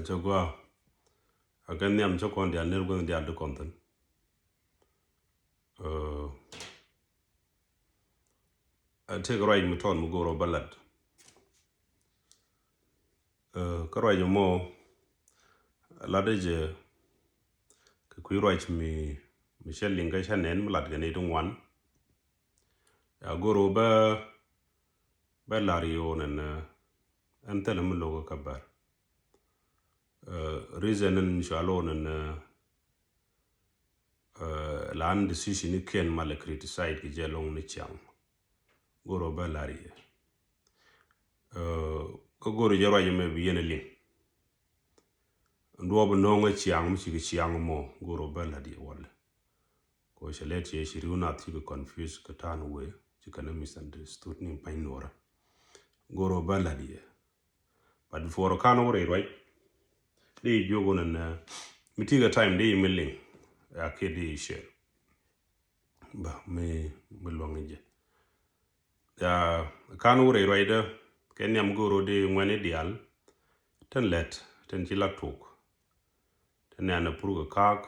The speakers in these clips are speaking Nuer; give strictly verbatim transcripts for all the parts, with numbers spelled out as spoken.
Cɛ gua a kɛ nhiam cɛ kɔn dial ner guänh dial di kɔn thin. Ɛ tëk ruac mi tɔn mi go̱o̱r ɔ bä lat. Kä ruac mɔ lat jɛ kɛ kui̱ ruac mi mi cɛ liŋ kä cɛ nɛn mi lat kɛ ni ti ŋuan. Ya go̱o̱r ɔ bä bä lar yɛ ɣän ɛn ɛn thilɛ mi lo̱k kä bär. Reason in cɔal ɣän ɛn la an decision ni kiɛn malɛ criticize kɛ jɛ lɔŋ ni ciaŋ. Go̱o̱r ɔ bä lar yɛ kä go̱o̱r jɛ ruac mɛ bi yɛn liŋ. Nduɔɔp nɔŋ ɛ ciaŋ mi cikɛ ciaŋ mɔ go̱o̱r ɔ bä lar yɛ walɛ. Kɔ cɛ lɛt cɛ ci riw nath cikɛ confuse kɛ ta̱a̱n wee cikɛ ni misunderstood ni pany nuɔrä. Go̱o̱r ɔ bä lat yɛ. But before kan wä rɛy ruac di jiök wä nɛn mi ti kɛ time di mi liŋ. Ya kiɛ di share. Ba mi mi luaŋ jɛ. Ya kan wä rɛy ruac dä kɛ nhiam go̱o̱r ɔ di ŋuɛni dial. Tɛn lɛt tɛn ci la tuk. Te nɛn a pur kɛ kaak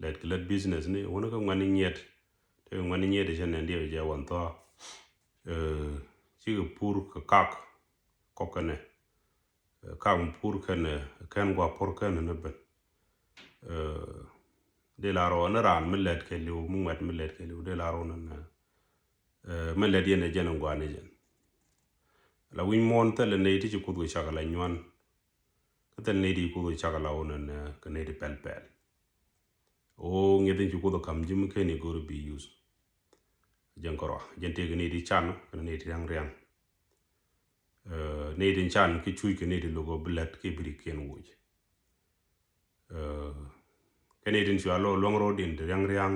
lɛt kɛ lɛt business ni wuni kɛ ŋuɛni nyiet. Te kɛ ŋuɛni nyiet cɛ nɛn diɛ jɛ wan thua. Cikɛ pur kɛ kaak kɔk kɛnɛ. Kaak mi pur kɛnɛ kɛn gua pur kɛnɛ ni ben. Dee la rɔ ni raan mi lɛt kɛ liw mi ŋuɛt mi lɛt kɛ liw dee la rɔ ni nɛ. Mi lɛt yɛn ɛ jɛn ɛ gua ni jɛn. La wi̱ny muɔ̱ɔ̱n thilɛ nɛy ti ci kuth kɛ cak la nyuan. Kä thil nɛy ti ci kuth cak la wun ɛn kɛ nɛy ti pɛl pɛl. O ŋiɛth in ci kuth kam ji̱ mi ken i̱ go̱r bi use. Jɛn kärɔa jɛn tëëk nɛy ti can kɛ nɛy ti riaŋ riaŋ. Nɛy ti can ki cuc kɛ nɛy ti lo̱k ɔ bi lät kɛ bi ri kiɛn woc. Kɛ nɛy tin cua lo̱ luäŋ ro̱o̱diɛn ti riaŋ riaŋ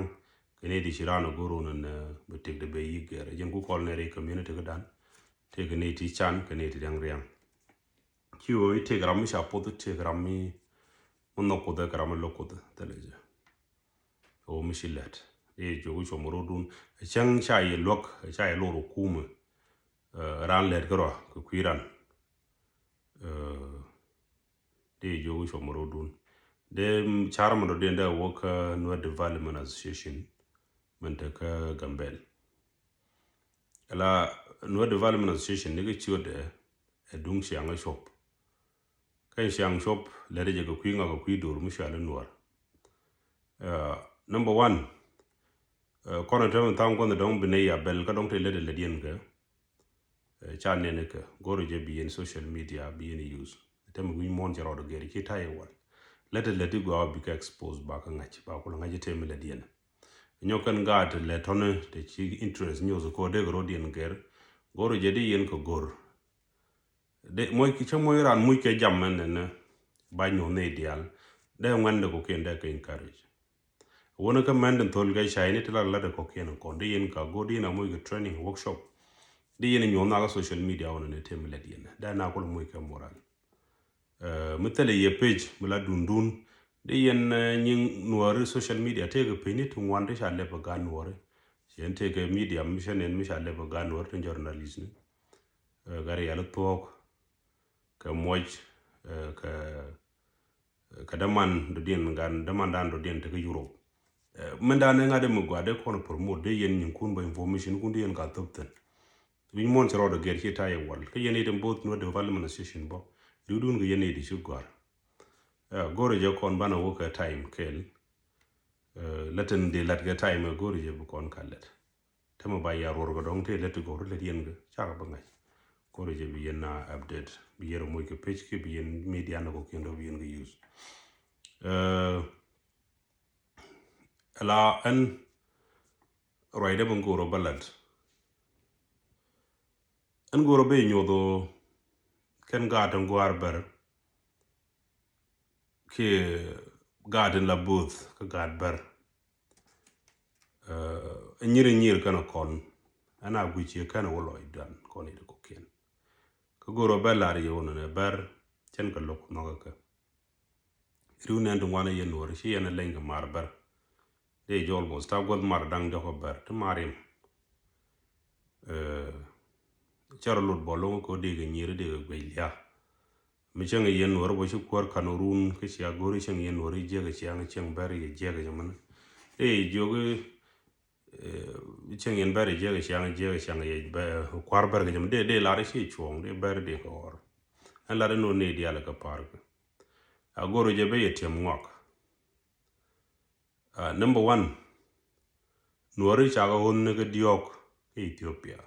kɛ nɛy ti ci raan ɔ go̱r wun ɛn bi tëk di ben yi̱k gɛr jɛn ku kɔl nɛy ri community kä dan. Tëëk nɛy ti can kɛ nɛy ti riaŋ riaŋ. Ci ɣöö i̱ tëëk ram mi ca poth i̱ tëëk ram mi mi nhɔk kuoth ɛ kɛ ram mi lo̱k kuoth thilɛ jɛ. Ɣöö mi ci lɛt i̱ jiök i̱ cuɔm ro̱dun ɛ cäŋ ca yɛ luäk ɛ ca yɛ lor ɛ kumɛ. Raan lɛt kärɔa kɛ kui̱ ran. Dee jiök i̱ cuɔm ro̱dun dee car mɛn rɔ̱diɛn dee wä kä Nuer Development Association. Mɛn te kä Gambel. Ala Nuer Development Association ni kɛ ciötdɛ ɛ duŋ ciaŋ ɛ cuɔp. Kɛn ciaŋ cuɔp lɛt jɛ kɛ kui̱ ŋa kɛ kui̱ do̱r mi cual i̱ Nuer. Number one, kɔn ɛ tɛm thaŋ guɔnh dɔŋ bi nɛy a bɛl kä dɔŋ te lɛt ɛ lɛt yɛn kɛ. Ca nɛn kɛ go̱r jɛ bi yɛn social media bi yɛn use. Tɛm wi̱ny muɔ̱ɔ̱n cɛ rɔɔd gɛr ci ta̱yɛ wal. Lɛt ɛ lɛt i̱ gɔaa bi kɛ expose ba kä ŋa̱c ba kulɛ ŋa̱c i̱ tɛm lɛt yɛn. Nyɔk kɛn gaat lɛ tɔni te ci interest nyuɔth kɔ dee kɛ rɔ̱diɛn gɛr. Go̱r jɛ di yɛn kɛ go̱r. Dee muc cä muc raan muc kɛ jam mɛn nɛnɛ ba nyuɔth ni diaal. Dee ŋuɛn de kɔkiɛn dee kɛ encourage. Wuni kä mɛn din thol kɛ cay ni ti la lat kɔkiɛn kɔn di yɛn ka go̱r di yɛn a muc kɛ training workshop. Di yɛn nyuɔth na kä social media wuni ni tɛm lɛt yɛn dee na kul muc kɛ moral. Mi thilɛ yɛ page mi la dundun di yɛn nyiŋ nuɔri social media tëëkɛ page ni ti ŋuan ti ca lɛp ɛ gan nuɔri. Cɛ ni tëëkɛ media mi cɛ nɛn mi ca lɛp ɛ gan nuɔri ti journalist ni. Kɛ riɛl thuɔk kɛ muɔc kɛ kɛ däman dɔ̱diɛn gan däman dan dɔ̱diɛn ti kä Europe. Min dan ɛ ŋa̱t ɛ mi gɔaa dee kɔn promote dee yɛn nyinkun bä information kun dee yɛn ka thop thin. Wi̱ny muɔ̱ɔ̱n cɛ rɔɔdɛ gɛr ci ta̱yɛ wal kä yɛn i̱ tin both Nuer Development Association bä riwdun kɛ yɛn i̱ ti ci gɔ̱a̱r. Go̱rɛ jɛ kɔn banɛ wä kɛ time kɛl. Lɛ tin di lat kɛ time go̱rɛ jɛ bi kɔn ka lɛt. Te mɛ ba ya ruɔr kɛ dɔŋ te lɛt ti gɔ̱r lɛt yɛn kɛ cakɛ bä ŋa̱c. Go̱rɛ jɛ bi yɛn na update bi yɛn rɛ moc kɛ page kɛ bi yɛn media ni kɔ kiɛn dɔ bi yɛn kɛ use. Ala ɛn ruacdɛ bä ŋo̱o̱r ɔ bä lat. Ɛn go̱o̱r ɔ bä nyuɔth ɔ kɛn gaat ɛn gua̱a̱r bär kiɛ gaat ɛn la bo̱o̱th kä gaat bär. Ɛ nyir ɛ nyir kɛn ɛ kɔn ɛn a guic ciɛ kɛn ɛ wä lɔc dan kɔn i̱ ti kɔkiɛn. Kä go̱o̱r ɔ bä lar yɛ wä nɔnɛ bär cɛn kɛ lo̱k nhɔkä kɛ. Riw nɛn ti ŋuan a yɛn nuɔri ci yɛn a leny kɛ mar bär. Dee jɔl mos ta guɔth mar daŋ jɔk a bär ti mar yɛm. Cɛ rɔ lot bɔl loŋ ko dee kɛ nyiri dee kɛ guec lia. Mi cäŋ yɛn Nuɔri bä ci kuäär kan run kä cia go̱ri cäŋ yɛn Nuɔri jiäk ciaŋ cäŋ bɛr yɛ jiäk cɛ mɛn. Dee jiök cäŋ yɛn bɛr jiäk ciaŋ jiäk ciaŋ yɛ kua̱r bɛr kɛ jɛ mɛn dee dee lar ci cuɔ̱ɔ̱ŋ dee bɛr dee kɛ ɣɔr. Ɛn lar inɔ ni dial kɛ pa̱r kɛ. A go̱ri jɛ bɛ yɛ tiɛm ŋuak. Number one, Nuɔri cakɛ ɣöth ni kä diɔ̱k kä Ethiopia.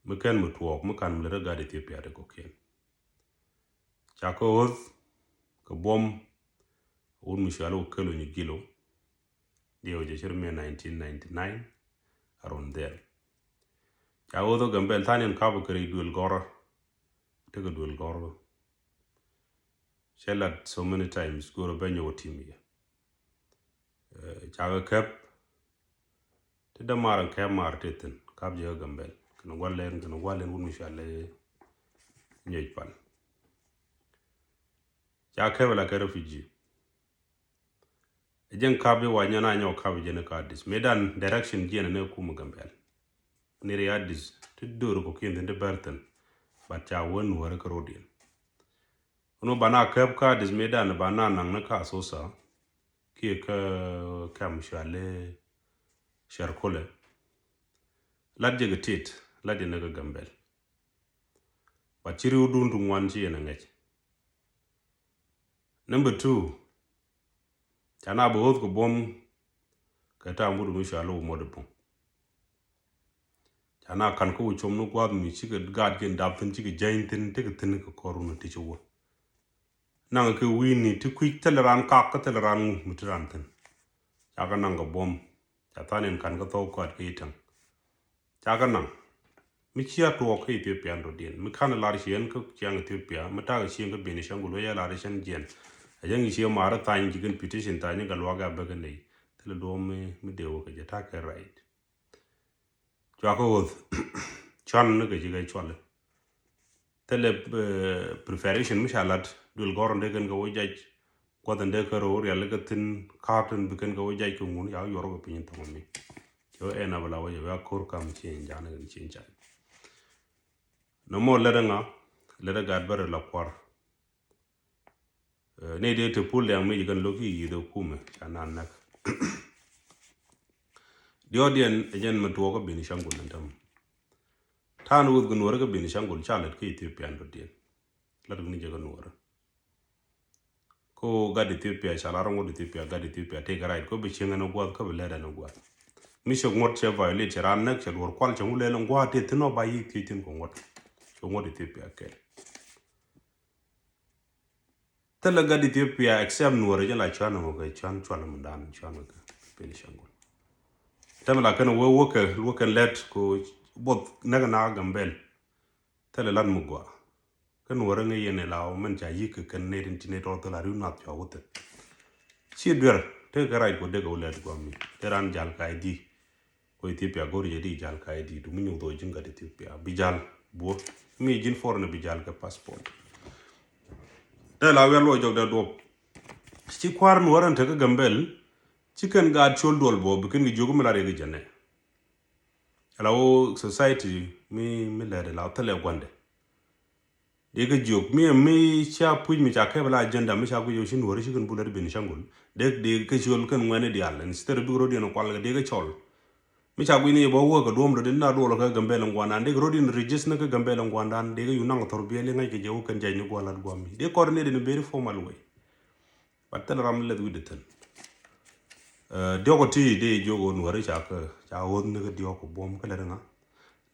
Mi kɛn mi tuɔɔk mi kan mi lät gat Ethiopia ti kɔkiɛn. Cakɛ ɣöth kɛ buɔm wut mi cuali wä kelo nyi gilo. Diɛ wä jɛ cir mi nineteen ninety-nine around there. Cakɛ ɣöth wä Gambel thanin kapä kɛ rɛy duël gɔrä. Tekɛ duël gɔrä. Cɛ lat so many times go̱rä bɛ nyɔk wä tim yɛ. Cakɛ kɛp ti dämaar in kɛp maar ti thin kap jɛ kä Gambel kɛn gua̱l lɛn kɛn gua̱l lɛn wut mi cual lɛ nyɔc pal. Cakɛ kɛp la kɛ refugee. Ɛ jɛn kap i̱ wa nyɔn a nyɔk kap i̱ jɛn i̱ ka dis mëë dan direction jiɛn ni kum i̱ Gambel. Ni ri a dis ti dor kɔ kiɛn thin ti bɛr thin. But ca wä Nuɔri kä rodiɛn. Unu ba na kɛp ka dis mëë dan ba na naŋ ni ka Asosa. Kiɛ kä kɛm cuali Shɛrkulɛ. Lat jɛ kɛ tit lat jɛ ni kä Gambel. But ci riw dun ti ŋuan ci yɛn a ŋɛc. Number two, ca na bi ɣöth kɛ buɔ̱m kɛ ta̱a̱ mut mi cuali wä muɔt ipuŋ. Ca na kan kä wä com ni gua̱a̱th mi cikɛ gaat kiɛn dap thin cikɛ jäny thin tekɛ thin kɛ kɔr wun ti ci wä. Naŋ kɛ wi̱i̱ni ti kui̱c thilɛ raan kak kä thilɛ raan ŋu mi ti raan thin. Ca kɛ naŋ kɛ buɔ̱m. Ca tha̱a̱n in kan kä thɔw kuat kɛ itäŋ. Ca kɛ naŋ. Mi cia tuɔɔk kä Ethiopia in dɔ̱diɛn. Mi kan lar ciɛn kä ciaŋ Ethiopia. Mi takɛ ciɛn kä Benishangul wee ya lar ciɛn jiɛn. A jäŋ ciɛ mar thany ci kɛn petition thany kä luak a bäkɛ ney. Thilɛ duɔ̱ɔ̱m mi, mi dee wä kɛ jɛ takɛ right. Cua kä ɣöth. Cuan ni kɛ ci kɛ cuali. Thilɛ preparation mi ca lat duel gɔr in dee kɛn kɛ wä jac. Kuɔth in dee kɛ ro̱o̱ rial kɛ thin ka̱a̱k tin bi kɛn kɛ wä jac kɛ ŋun ya yuɔr kɛ piny in thɔŋ mi. Cɛ wä ɛn a bɛ la wä jɛ wä a ko̱r kam cieŋ ja̱a̱n kɛn cieŋ ca̱a̱n. Nɔmɔ lɛt ɛ ŋa lɛt ɛ gat bärɛ la kuar. Ni dee te pul dɛŋ mi ji̱ kɛn lo̱k i̱ yi̱th ɛ kumɛ ca nan näk. Diɔ̱ɔ̱diɛn ɛ jɛn mɛ tuɔɔk kä Benishangul ni täm. Ta̱a̱n wuth kɛ nuɔ̱ɔ̱rä kä Benishangul ca lät kä Ethiopia ni dɔ̱diɛn. Lät kɛ ni jɛ kä nuɔ̱ɔ̱rä. Ko gat Ethiopia ca lar ŋuɔ̱t Ethiopia gat Ethiopia tëëkɛ right ko bi cieŋ ɛn ɛ gua̱th kä bi lɛt ɛn ɛ gua̱th. Mi cɛ ŋuɔ̱t cɛ violate cɛ raan näk cɛ luɔr kual cɛ ŋu lɛl ŋua̱a̱ tëë thin ɔ ba yiëë thiec thin kɛ ŋuɔ̱t. Cɛ ŋuɔ̱t Ethiopia kɛl. Thilɛ gat Ethiopia except nuɔrɛ jɛ la cuan ŋɔ kɛ cuan cual mundan cuan kɛ Benishangul. Tɛmɛ la kɛn wee wekɛ wekɛ lɛt ko both näk na Gambel. Thilɛ lat mi gua. Kɛ nuɔrɛ ŋɛ yɛn ila wä mɛn ca yik kɛ kɛn nɛt in ti nɛt ɔ thil a riw nath cua wuthɛ. Ci duer tekɛ kɛ right ko dekɛ wä lɛt gua mi te ran jal ka I D. Ko Ethiopia go̱r yɛ di jal ka I D du mi nyuth ɔ ji̱n gat Ethiopia bi jal buɔ mi ji̱n foreign bi jal kɛ passport. Dee la wial luɔ jɔk dee duɔp. Ci kua̱r nuɔr ɛn tekä Gambel ci kɛn gaat col duɔl bɔ bi kɛn kɛ jiök mi la riɛk jɛnɛ. Ala wo society mi mi lɛt la thilɛ guandɛ. Dee kä jiök mi mi ca puc mi ca kɛp la agenda mi ca guic ci nuɔri ci kɛn bulɛ di Benishangul. Dee dee kä col kɛn ŋuɛni dial instead bi rodiɛn kual kɛ dee kä col. Mi ca guic ni bä wä kɛ duɔm dɔ di na duɔl kɛ Gambel ŋuandan dee kä rodiɛn register ni kä Gambel ŋuandan dee kä yu naŋ thor biɛli ŋa̱c kɛ jɛ wä kɛn jɛc ni gualat guami dee kɔr ni dee ni very formal way. But thil ram leth wi̱dɛ thi̱n. Diɔk ti dee jiök ɣöö nuɔri ca kɛ ca ɣöth ni kä diɔk kɛ buɔ̱m kä lɛt ŋa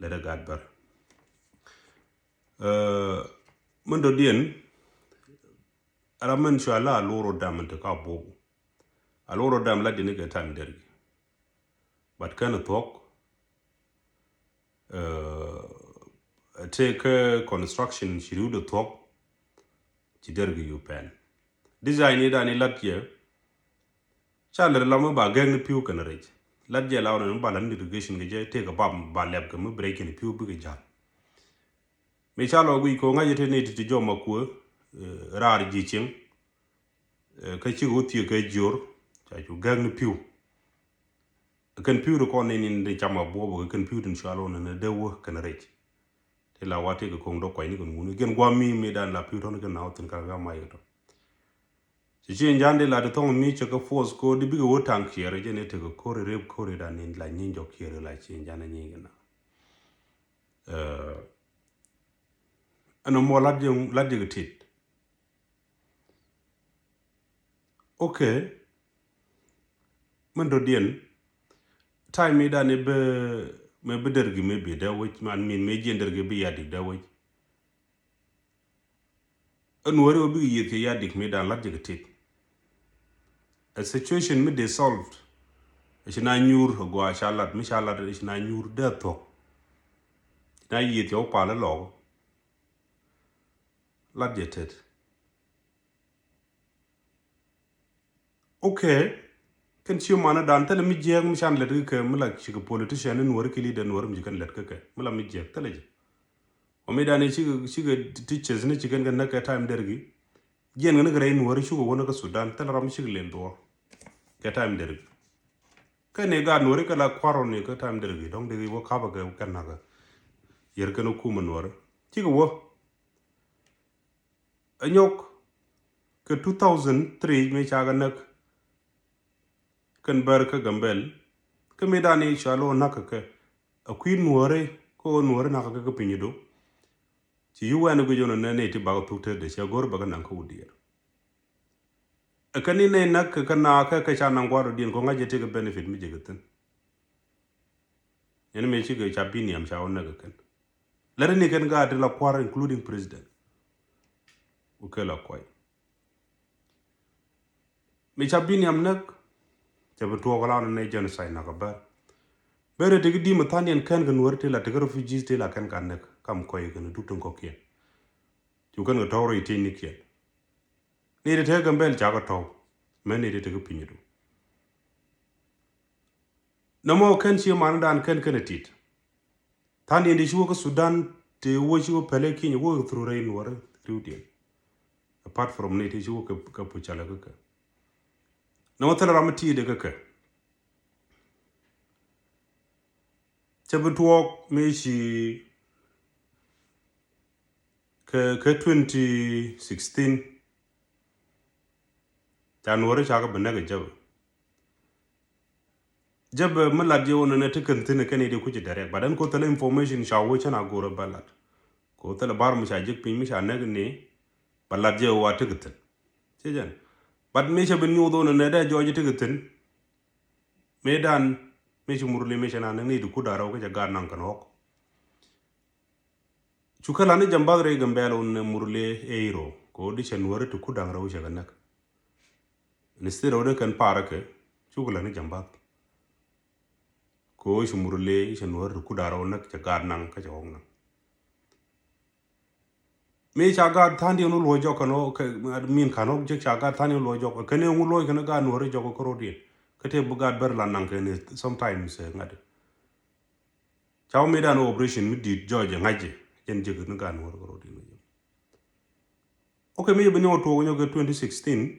lɛt ɛ gat bär. Min dɔ̱diɛn ram min cua la a lor ɔ dam in te ka buɔk. A lor ɔ dam la dini kɛ tan dergi. But kɛn thuɔk tëë kä construction ci riwdɛ thuɔk. Ci dergi yu pɛn design i̱ dan i̱ lat yɛ. Ca lɛr lam i̱ ba gɛk ni pi̱w kɛn rɛc lat yɛ la wä ni ba lat ni irrigation kɛ jɛ tëë kɛ bam ba lɛp kɛ mi break kɛn pi̱w bikɛ jal. Mi ca lɔ guic kɛ ŋa̱c i̱ te ni ti ti jɔm a kuë raar ji̱ cieŋ. Kä cikɛ wä thiek kɛ jiör ca cu gɛk ni pi̱w. Kɛn pi̱w ti kɔn ni ni cam a buɔp kɛ kɛn pi̱w tin cual wä ni dee wä kɛn rɛc. Ti la wa ti kɛ koŋ dɔ kuany ni kɛ ŋuni. Gɛn guam mi mi dan la pi̱w tɔn kɛ na wä thin kar ga may kɛ tɔ. Ci ci nyan di la ti thɔŋ mi cɛ kɛ force ko di bikɛ wä taŋ kiɛr jɛ ni tekɛ kori rep kori dan ni la nyin jɔ kiɛr la ci nyan ni nyin kɛ na. Ɛn mɔ lat jɛ lat jɛ kɛ tit. Okay. Mɛn dɔ̱diɛn time mi dan i̱ bɛ mɛ bi dergi mɛ bi dee wec man min mɛ jiɛn dergi bi yadik dee wec. Ɛn weri wä bikɛ yieth kɛ yadik mi dan lat jɛ kɛ tit. A situation mi dee solved. Ci na nyuur a gua ca lat mi ca lat ci na nyuur dee thuɔk. Ci na yieth kɛ wä pal ilɔk. Lat jɛ tet. Okay. Kɛn ci man dan thilɛ mi jiɛk mi can lɛt kɛ kɛ mi la ci kɛ politician ni nuɔri ki leader nuɔri mi ci kɛn lɛt kɛ kɛ mi la mi jiɛk thilɛ jɛ. Wa mi dan ci kɛ ci kɛ teachers ni ci kɛn kɛ näk kɛ time dergi. Jiɛn kɛ ni kɛ rɛy nuɔri ci kɛ wä ni kɛ Sudan thilɛ ram mi ci kɛ lel duɔ kɛ time dergi. Kɛ ni gaat nuɔri kɛ la kuarɔ ni kɛ time dergi dɔŋ dergi wä kapɛ kɛ kɛn näk kɛ yɛr kɛn kumɛ nuɔri ci kɛ wä. Ɛ nyɔk kɛ two thousand three mi ca kɛ näk kɛn bär kä Gambɛl. Kä mi dan i̱ ca lo̱ näk kɛ kɛ a kui̱ nuɔri kä ɣöö nuɔri näk kɛ kɛ piny i̱du. Ci yu wɛn i̱ guic ɣöö nɛ nɛy ti bakɛ thuk tetdɛ cɛ go̱r bakɛ naŋ kä wut diɛɛr. Ɛ kɛ ni nɛy näk kɛ kɛ na kɛ kɛ ca naŋ gua̱a̱r ɔ diɛn kɔ ŋa̱c jɛ tëëkɛ benefit mi jɛ kɛ thi̱n. Yɛn mëë cikɛ ca biniam ca wä näk kɛ kɛn. Lɛt ni kɛn gaat ti la kua̱r including president. Wä kɛ la kuay. Mi ca biniam näk cɛ bi tuɔɔk la ni nɛ genocide nak a bär. Bere tiki di mi than yɛn kɛn kɛ nuɔri ti la tiki refugees ti la kɛn ka näk kam kɔy kɛn duk tin kɔkiɛn. Cu kɛn kɛ tɔw rɛy tiec ni kiɛn. Ni ti tɛk Gambɛl ca kɛ tɔw mɛ ni ti tiki piny du. Nɔmɔ kɛn ci man dan kɛn kɛn a tit. Than yɛn di ci wä kä Sudan ti wä ci wä pɛlɛ kinyɛ wä through rɛy nuɔrɛ riwdiɛn. Apart from ni ti ci wä kä pucalɛ kä kɛ. Nɔmɔ thilɛ ram mi ti de kä kɛ. Cɛ bi tuɔɔk mi ci kɛ kɛ twenty sixteen. Ca nuɔri ca kɛ bi näk ɛ jäpɛ. Jäpɛ mi lat jɛ wä nɛnɛ ti kɛn thi̱n kɛn i̱ di kuci direct but ɛn ko thilɛ information ca wä cɛn a go̱rɛ bä lat. Ko thilɛ bar mi ca jek piny mi ca näk ni bä lat jɛ wä a ti kɛ thi̱n. Ci jɛn but mi cɛ bi nyuuth wä nɛnɛ dee jɔɔc ti kɛ thi̱n. Mi dan mi ci murli mi cɛ na näk ni di kut a rɛw kɛ cɛ gaat naŋ kɛn ɣɔk. Cu kɛ lani jambath rɛy Gambɛl wun ni murli ɛ i̱ rɔ kɛ wä di cɛ nuɔri ti kut daŋ rɛw cɛ kɛ näk. Ni state wä di kɛn parɛ kɛ cu kɛ lani jambath. Kɛ wä ci murli cɛ nuɔri ti kut daŋ rɛw näk cɛ gaat naŋ kä cɛ ɣɔk naŋ. Mi ca gaat tha̱a̱n diɛn wä luɔc jɔk kɛn wä min ka̱n wä jek ca gaat tha̱a̱n diɛn wä luɔc jɔk kɛn wä luɔc kɛn gaat nuɔri jɔk kä ro̱diɛn. Kä tëë bi gaat ber la naŋ kɛn sometimes ŋa̱t. Ca wä mi dan operation mi dit jɔɔc ɛ ŋa̱c jɛ jɛn jek ni gan wär kɛ rot in jɛ. Ok, mi jɛ bi nyɔk tuɔk nyɔk kɛ twenty sixteen.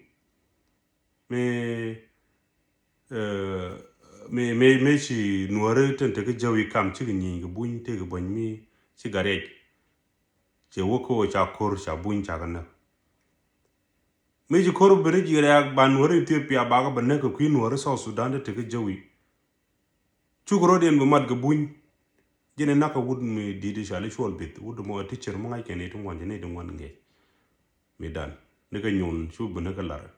Mi mi mi mi ci nuɔri ten tekɛ jäwi kam cikɛ nyiny kɛ buny tekɛ buny mi ci gat riɛc. Cɛ wä kɛ wä ca kor ca buny ca kɛ näk. Mi ci kor bi ni ji̱ rɛɛk ba nuɔri Ethiopia bakɛ bɛ näk kɛ kui̱ nuɔri South Sudan te tekɛ jäwi. Cuk rot yɛn bi mat kɛ buny. Jɛn in nakä wut mi di̱t i̱ cɔal i̱ cuɔl bith wut mɔ ɛ ti cir mi ŋa̱c kɛn i̱ ti ŋuan jɛ ni ti ŋuan ŋiɛc. Mi dan ni kɛ nyun cu bi ni kɛ lar.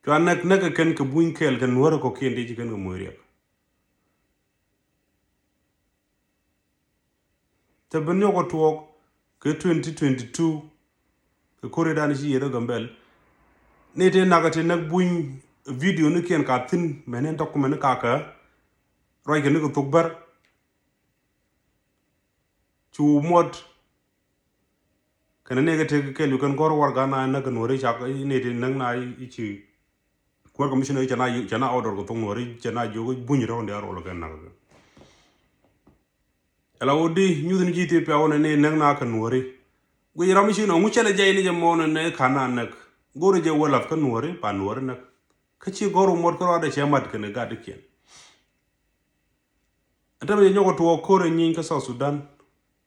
Cua näk näk kɛ kɛn kɛ buny kɛɛl kɛ nuäärä kɔkiɛn ti ci kɛn kɛ moc riɛk. Te bi niɔk ɔ tuɔɔk kɛ twenty twenty two kɛ kori dan ci yet ɔ Gambɛl. Ni te nak ɛ te näk buny video ni kiɛn ka thin mɛn in tɔk mɛn ni ka kɛ ruac kɛ ni kɛ thok bär. Cu muɔt kɛn ni kɛ tek kɛl yu kɛn gɔr warga na näk kɛ nuɔri cak ni te näk na ici. Kuäär commissioner cɛ na cɛ na order kɛ thok nuɔri cɛ na jiök buny rɔ̱k ndi a rol kɛ nak kɛ. Ɛla wä di nyuth ni ji̱ Ethiopia wä ni ni näk na kɛ nuɔri. Guic ram ici nɔ ŋu cɛlɛ jɛy ni jɛ mɔ ni ni kan na näk. Go̱ri jɛ wä lath kä nuɔri pa nuɔri näk. Kä ci gɔr wä muɔt kä ruadɛ cɛ mat kɛn gat di kiɛn. Ɛn tämɛ jɛ nyɔk ɛ tuɔɔk ko̱r ɛ nyiny kä South Sudan.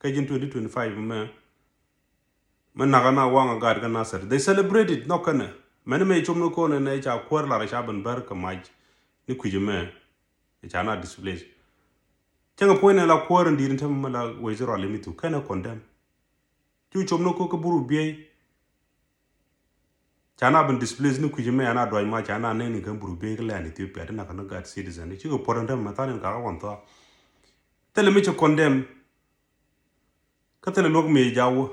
Kä ji̱n twenty twenty-five mɛ, mɛ nakä na waŋ a gaat kä Nasir. They celebrate it, nhɔk kɛnɛ. Mɛn mɛ com ni konɛ nɛ ca kuäär lar ca ben bär kɛ mac ni kui̱c mɛ. Ca na displace. Cäŋ a puɔ̱ny nɛ la kuäär in di̱i̱t in tɛm mɛ la wec rual in mi thuk kɛnɛ condemn. Cu com ni ko kä buru biey. Ca na ben displace ni kui̱c mɛ ana duac ma ca na nɛn in kɛn buru biey kä lɛn Ethiopia ti nakä ni gat citizen. Cikɛ puɔt in tɛm mɛ than in kakä wan thua. Thilɛ mi ci condemn. Kä thilɛ luäk mëë jaw wä.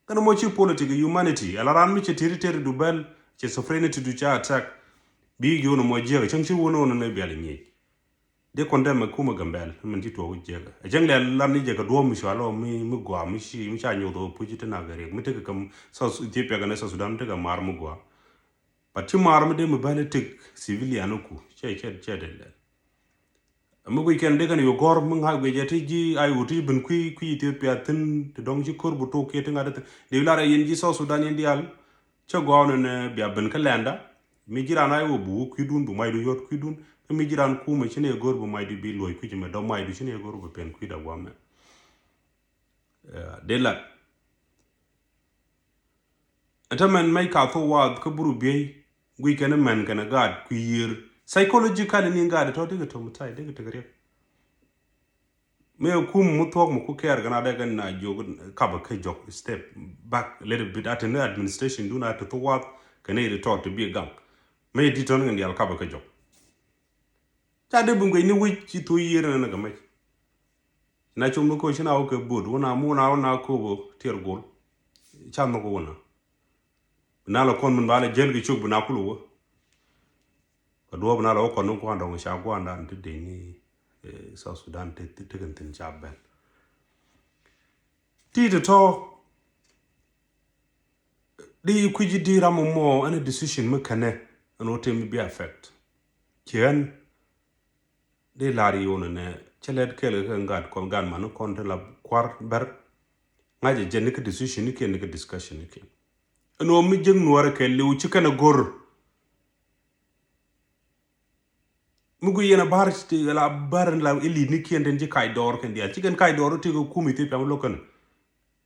Kɛn mɔ ci politic humanity. Ala ran mi ci territory du bɛl, ci sovereignty du ca attack. Bi jion mɔ jiɛk, cäŋ ci wun wun ni bial nyiec. Di condemn mɛ kumɛ Gambɛl, min ci tuɔk jiɛk. A cäŋ lɛ lan ni jiɛk a duɔm mi cua lɔ mi, mi gua, mi ci, mi ca nyoth wä puc ti nak riɛk. Mi tekɛ kam South Ethiopia kɛnɛ South Sudan tekɛ mar mi gua. But ci mar mi dee mi bɛl itik civilian iku, cɛ, cɛ, cɛ dee lɛl. Mi guic kɛn dee kɛn yo gɔr mi ŋa̱c guic ɛ ti ji̱ ay wut ti ben kui̱, kui̱ Ethiopia thin, ti dɔŋ ci kor bu tok kiɛ ti ŋa̱t ti thin. Dee lar ɛ yen ji̱ South Sudan yen diaal, cɛ gɔw ni nɛ bia ben kä lɛnda. Mi ji̱ ran ay wä bu kui̱dun, bu mac du yɔt kui̱dun. Kä mi ji̱ ran kumɛ ci ni ɛ gor bu mac du bi luɔc kui̱c mɛ dɔ̱ mac du ci ni ɛ gor bu pɛn kui̱da guamɛ. Dee lat. Ɛn tämɛn mɛc ka thok wath kä buru biey guic kɛn mɛn kɛn gaat kui̱ yiër. Psychologically ni gaat tɔ dikɛ tom tai dikɛ tek riɛk. Mi ɛ kum mi thuɔk mi ku kɛɛr kɛn a dɛ kɛn na jiök kapɛ kä jɔk step back a little bit. A te ni administration dun a te thok wath kɛn ɛ ri tɔt te bi gaŋ. Mi ɛ di tɔn kɛn dial kapɛ kä jɔk. Ca dee bi guic ni wi̱c ci thok yiër nɛn kɛ mɛc. Na cum ni ko ci na wä kɛ bot wä na mu na wä na kobo tiɛr gol. Ca nhɔk wä na. Bi na la kɔn min ba la jel ki cuk bi na kul wä. Ka duɔp bi na la wä kɔn ni kuan dɔŋ ca guan dan ti dee ni South Sudan ti ti kɛn thin ca bɛl. Ti ti tɔ di kui̱ci di ram mɔ ɛn decision mi kɛnɛ ɛn wä ti mi bi affect. Ci ɛn Dee lar yonɛ nɛ cɛ lɛt kɛɛl kɛ gat kɔn gat man kɔn te la kuar bɛr. Ŋa̱c jɛ jɛ ni kä decision ni kiɛn ni kä discussion ni kiɛn. Ɛn ɣöö mi jek nuɔrɛ kɛ liw ci kɛn ɛ go̱r. Mi gui yɛn a bar ti la bar la ilit ni kiɛn den ci kac dɔɔr kɛn dial ci kɛn kac dɔɔr ti kɛ kum Ethiopia mi lo̱k kɛn.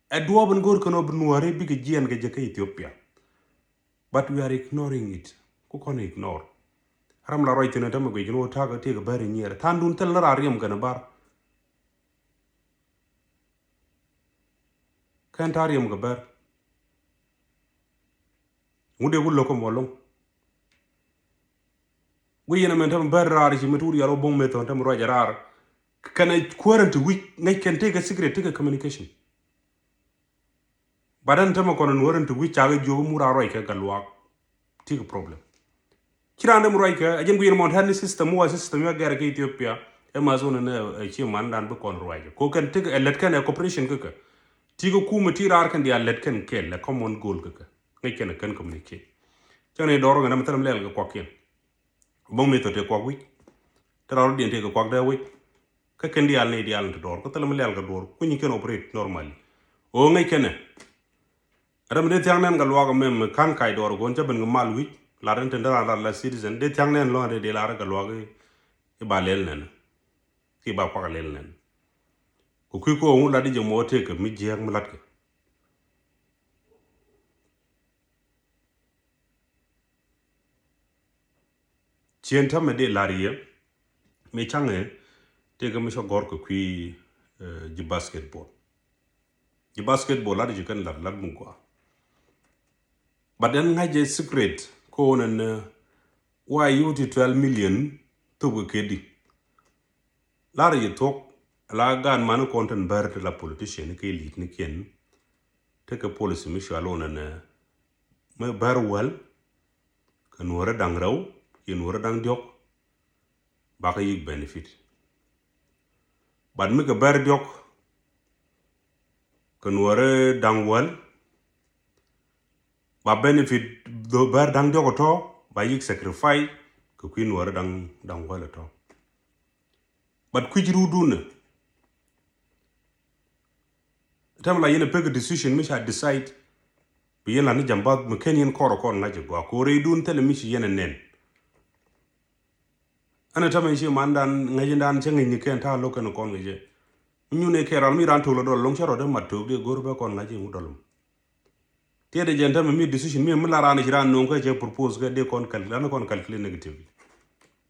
Ɛ duɔɔp in go̱r kɛn ɣöö bi nuɔri bikɛ jiɛn kɛ jɛ kä Ethiopia. But we are ignoring it. Ku kɔn ignore. Ram la ruac thin a tämɛ guic ni wä ta̱a̱ kä tiek a bär inyier. Tha̱a̱ŋ dun thil ni raa riɛm kɛn a bär. Kɛn ta̱a̱ riɛm kɛ bär. Ŋut dee ku lo̱k kä muɔl loŋ. Guic yɛn a mɛn tämɛ bär raar i̱ ci mɛ tuur yal wä bo̱ŋ mɛ thɔn tämɛ ruac a raar. Kɛn a kuäär in ti wi̱c ŋäc kɛn tekɛ secret tekɛ communication. But ɛn tämɛ kɔn nuɔr ɛn ti wi̱c cakɛ jiök mi wur a ruac kɛ gat luaak. Ti kɛ problem. Ci raan dee mi ruac kɛ a jɛn guic yɛn mɔn tɛn ni system wä system ya gɛr kɛ Ethiopia. Ɛ ma zone ni ɛ ci man dan bi kɔn ruac kɛ ko kɛn ti kɛ ɛ lɛt kɛn ɛ cooperation kɛ kɛ. Ti kɛ kumɛ ti raar kɛn diaal lɛt kɛn kɛl ɛ common goal kɛ kɛ. Ŋäc kɛn ɛ kɛn communicate. Cɛ ni dɔr ŋɛ dam thɛl mi lɛl kɛ kuak kiɛn. Bäŋ mi thɔ tëë kuak wi̱c. Te rɔɔdiɛn tëë kɛ kuak dee wi̱c. Kä kɛn diaal ni diaal ni ti dɔɔr kä thilɛ mi lial kɛ duɔ̱ɔ̱r kuny kɛn operate normally. Ɣöö ŋäc kɛnɛ. Ram dee thia̱ŋ nɛn kɛ luaak mɛm ka̱n kac dɔɔr go̱o̱n cä ben kɛ mal wi̱c lar in te dee raan lar la citizen dee thia̱ŋ nɛn lɔ̱ŋ dee dee lar kɛ luaak i̱ ba lɛl nɛn. Ki ba kuak lɛl nɛn. Kɛ kui̱ kɛ ɣöö ŋut lat i̱ jɛ mɔ tëëk kɛ mi jiääk mi latkɛ. Ciɛn täämɛ dee la̱r yɛ mi caŋɛ tëëkɛ mi cä gɔ̱r kɛ kui̱ ji̱ basketball. Ji̱ basketball la̱r ji̱ kɛn la̱r la̱r mi gɔaa. But ɛn ŋa̱c jɛ secret ko̱n ɛn wa yut ti twelve million thop kɛ kedi. La̱r ji̱ thuɔ̱k la gaat mani kɔn tin bär ti la politician kɛ elite ni kiɛn. Tekɛ policy mi cua lo̱n ɛn mi bär wäl kɛ nuɔ̱ɔ̱rä da̱ŋ rɛw kiɛ nuɔ̱ɔ̱rä da̱ŋ diɔ̱k. Bakɛ yi̱k benefit. But mi kɛ bär diɔ̱k kɛ nuɔ̱ɔ̱rä da̱ŋ wäl. Ba benefit dho bär da̱ŋ diɔ̱k ɔ tɔ̱ ba yi̱k sacrifice kɛ kui̱ nuɔ̱ɔ̱rä da̱ŋ da̱ŋ wäl ɔ tɔ̱. But kui̱c ruu dunɛ. Tɛm la yɛn a pek a decision mi ca decide. Bi yɛn la ni jam bath mi ken yɛn kɔr kɔn ŋa̱c a gɔaa ko̱r rɛy dun thɛlɛ mi ci yɛn a nɛn. Ɛn a tɛm a ci man dan ŋa̱c in dan cä ŋa̱c ni kɛn ta̱a̱ lo̱k kɛn kɔn ŋa̱c jɛ. Mi nyun ɛ kɛ ral mi ran tok lɔ dɔl loŋ cɛ rɔ dee mat tok dee go̱r bɛ kɔn ŋa̱c iŋu dɔl. Tiɛt ɛ jɛn tämɛ mi decision mi mi la ran i̱ ci ran no̱o̱ŋ kä cɛ propose kä dee kɔn kal-, ran kɔn calculate negative.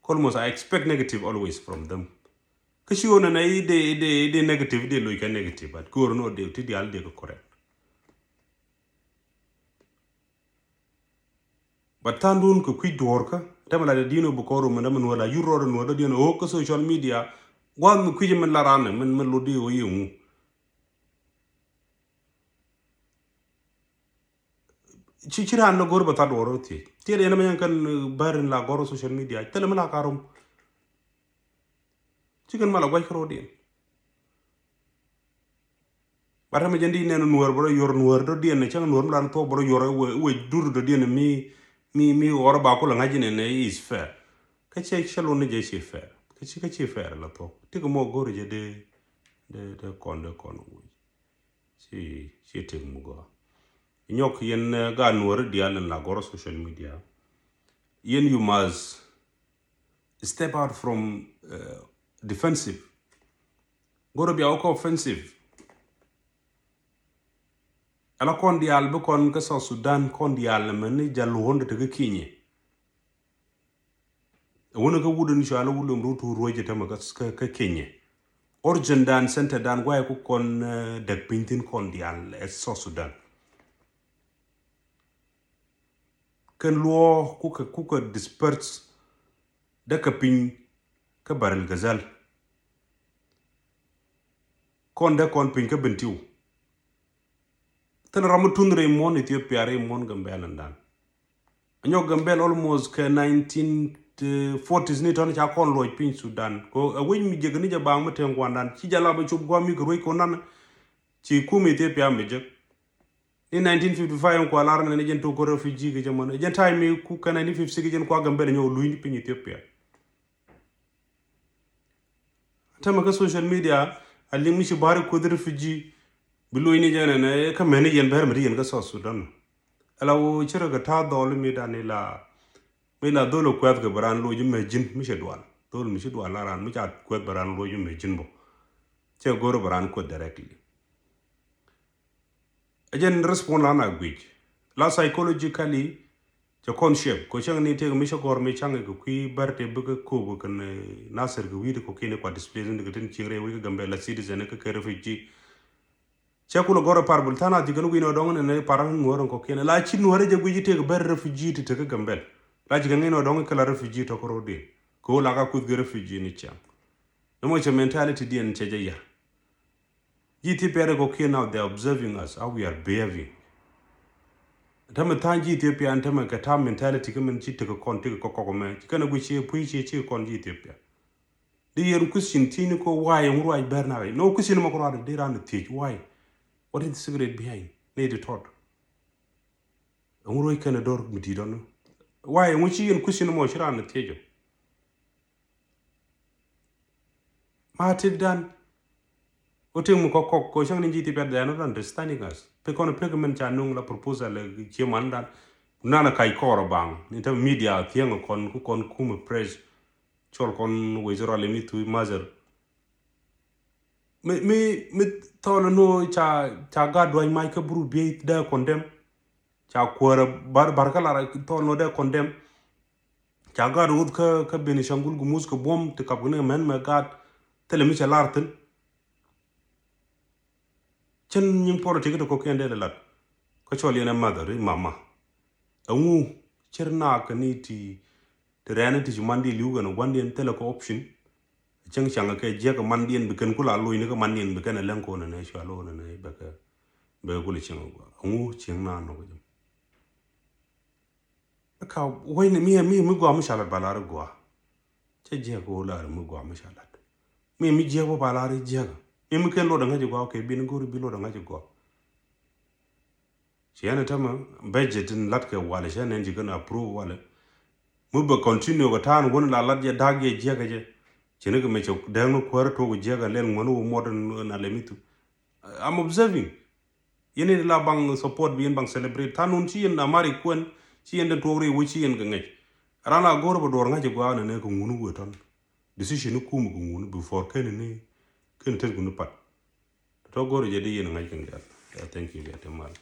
Almost I expect negative always from them. Kä ci ɣöö nɛnɛ i̱ dee, i̱ dee, i̱ dee negative, i̱ dee loc kɛ negative, but go̱r nɔ dee ti dial dee kɛ correct. But tha̱a̱ŋdun kɛ kui̱ duɔ̱ɔ̱rkä tämɛ la dee di̱n ɔ bi kɔr ɔ mɛn dämɛ nuɔ̱ɔ̱r la yur rɔɔdɛ nuɔ̱ɔ̱r dee diɛn ɔ kä social media. Gua̱a̱th mi kui̱c mɛn la ran ɛ mɛn, mɛn lot di ɔ i̱ ŋu. Ci, ci ran ni go̱r bɛ tha̱a̱ŋ duɔ̱ɔ̱r ɔ thiec. Tiɛt yɛn mɛ yɛn kɛn bäär in la gɔr ɔ social media thilɛ mi la ka rom. Ci kɛn mal a gua̱c kärɔɔdiɛn. Bat tämɛ jɛn di nɛn nuɔ̱ɔ̱r bä rɔ yuɔr nuɔ̱ɔ̱r dɔ̱diɛn ni cäŋ nuɔ̱ɔ̱r mi lan thuɔ̱k bä rɔ yuɔr iwec dur dɔ̱diɛn mi, mi, mi ɣɔr ba kulɛ ŋa̱c inɛn is fair. Kä cɛ cɛ lun ni jɛ ci fair. Kä ci, kä ci fair la thuɔ̱k. Ti kɛ mɔ go̱r jɛ dee, dee, dee kɔn, dee kɔn wec. Ci, ci tek mi gɔaa. Nyɔk yɛn, eh, gaat nuɔ̱ɔ̱r diaal in la gɔr social media. Yɛn you must step out from, uh, defensive. Go̱rɛ bia wä kä offensive. Ala kɔn diaal bi kɔn kä South Sudan kɔn diaal mɛ ni jal luɔ̱n de te kä Kenya. Ɛ wuni kä wut in cual William Ruto ruɔc jɛ tämɛ kä, kä, kä Kenya. Urgent dan center dan guay ku kɔn, uh, dek piny thin kɔn diaal ɛ South Sudan. Kɛn luɔɔ kukɛ, kukɛ disperse dee kɛ piny kä Bahr el Ghazal. Kɔn dee kɔn piny kä Bentiu. Thin ram mi tun rɛy muɔ̱n Ethiopia rɛy muɔ̱n Gambɛl ɛn dan. Anyɔk Gambɛl almost kɛ nineteen forties ni tɔn ca kɔn luɔc piny Sudan. Ko a wec mi jek ni jɛ baŋ mi teŋ kuandan ci jɛ la bɛ cop guam mi kɛ ruec ko nan. Ci kum Ethiopia mi jek. Ni nineteen fifty-five in kua lar nɛ ni jɛn tok ko refugee kɛ jɛ mɔn. Jɛn time mi ku kɛ nineteen fifty-six jɛn kua Gambɛl nyɔk luny ni piny Ethiopia. Tämɛ kä social media a liŋ mi ci bari kuoth refugee bi luny ni jɛn nɛ kä mɛn ni yɛn bɛr mi ti yɛn kä South Sudan. Ala wo cɛ rɛ kɛ ta̱a̱ dhɔl mi dan ila, mi la dhol kuɛth kɛ bɛ ran loc mɛ ji̱n mi cɛ dual. Dhol mi ci dual la ran mi ca kuɛth bɛ ran loc mɛ ji̱n bɔ. Cɛ go̱r bɛ ran kuɛth directly. Ɛ jɛn respond la na guic. La psychologically cɛ kɔn shape. Ko cäŋ ni tëëk mi cä gɔr mi caŋ kɛ kui̱ bär tëë bikɛ kop kɛn, eh, Nasir kɛ wi̱i̱ di kɔkiɛn kua displace ni kɛ tin cieŋ rɛy wec kä Gambɛl la citizen kä kɛ refugee. Cɛ kulɛ gɔr ɛ par bul tha̱a̱n a ji̱ kɛn wi̱i̱ ni ɔ dɔŋ ni nɛ par ni nuɔ̱ɔ̱r in kɔkiɛn. La ci nuɔ̱ɔ̱r ɛ jɛ guic tëëk bär refugee ti te kä Gambɛl. La ji̱ kɛn wi̱i̱ ni ɔ dɔŋ kɛ la refugee tɔk rɔ diɛn. Kɛ wä la ka kuth kɛ refugee ni ciaŋ. Ni mɔ cɛ mentality diɛn cɛ jɛ yär. Ji̱ Ethiopia rɛ kɔkiɛn now they are observing us how we are behaving. Tämɛ tha̱a̱ŋ ji̱ Ethiopia ɛn tämɛ kɛ ta̱a̱ mentality kä min ci tekɛ kɔn tekɛ kɔk kɔk mɛ ci kɛn a guic ci pui̱ ci ci kɔn ji̱ Ethiopia. Di yɛn question thiec ni ko why ɛŋu ruac bɛr na kɛ no question mɔ kɛ ruac di ran thiec why? What is the secret behind? Ni di tɔt. Ɛŋu ruac kɛn a dɔr mi di̱t ɔn? Why ɛŋu ci yɛn question mɔ ci ran thiec ɔ? Ma tëkdan. Wä tëk mi kɔk kɔk ko cäŋ ni ji̱ Ethiopia they are not understanding us. Pek kɔn pek mɛn ca nuŋ la proposal ɛ cie mandan. Nan a kac kɔɔr a baŋ ni te media thiäŋ kɔn ku kɔn kumɛ press. Cɔl kɔn wec rɔl mi thuc mother. Mi, mi, mi thɔl ni ca, ca gat duac mac kä bru biey dee condemn. Ca kuäärä bar, bar kä lar thɔl ni dee condemn. Ca gaat wuth kä, kä Benishangul Gumuz kɛ buɔ̱m ti kap kɛ ni mɛn mɛ gaat thilɛ mi cɛ lar thi̱n. Cin nyiŋ politik ti kɔkiɛn dee lɛ lat. Kä cɔl yɛn ɛ mother i̱ mama. Ɛŋu cir naak kɛ ni ti, ti rɛɛn ti ci mandiɛn li̱w kɛn ɛ gua̱ndiɛn thilɛ kɛ option. Cäŋ caŋ kɛ jiɛk kɛ mandiɛn bi kɛn kula lo̱cni kɛ mandiɛn bi kɛn ɛ lɛŋ ko̱n ɛnɛ cua lo̱n ɛnɛ bɛ kɛ, bɛ kɛ kulɛ cieŋ ɛ gua̱. Ɛŋu cieŋ naak nɔk jɛ. Ka wec ni mi, mi, mi gɔaa mi ca lat ba lar i̱ gɔaa. Cɛ jiɛk kɛ wä lar mi gɔaa mi ca lat. Mi, mi jiɛk bä ba lar i̱ jiɛk. Mi, mi ken luɔt ɛ ŋa̱c i̱ gɔaa kɛ bin go̱ri bi luɔt ɛ ŋa̱c i̱ gɔaa. Ci ɛn ɛ tämɛ budget in lat kɛ walɛ cɛ nɛn ci kɛn approve walɛ. Mi bɛ continue kɛ ta̱a̱n wän la lat jɛ da̱a̱k jɛ jiɛk kɛ jɛ. Ci ni kɛ mɛ cɛ dɛŋ ni kuäär tok jiɛk ɛ lɛl ŋuän wä muɔt in alɛ mi thu. I'm observing. Yɛn in la baŋ support bi yɛn baŋ celebrate. Tha̱a̱ŋ nun ci yɛn amari kuɛn, ci yɛn den tuɔɔk ri wä ci yɛn kɛ ŋäc. Ran la go̱r bɛ duɔr ŋa̱c ɛ gua̱a̱k nɛ nɛ kɛ ŋun wä tɔn. Decision ni kum kɛ ŋun before kɛn ni, kɛn tet kɛ ni pat. Tɔ go̱r jɛ di yɛn ŋa̱c kɛn diaal. Thank you, bia te mal.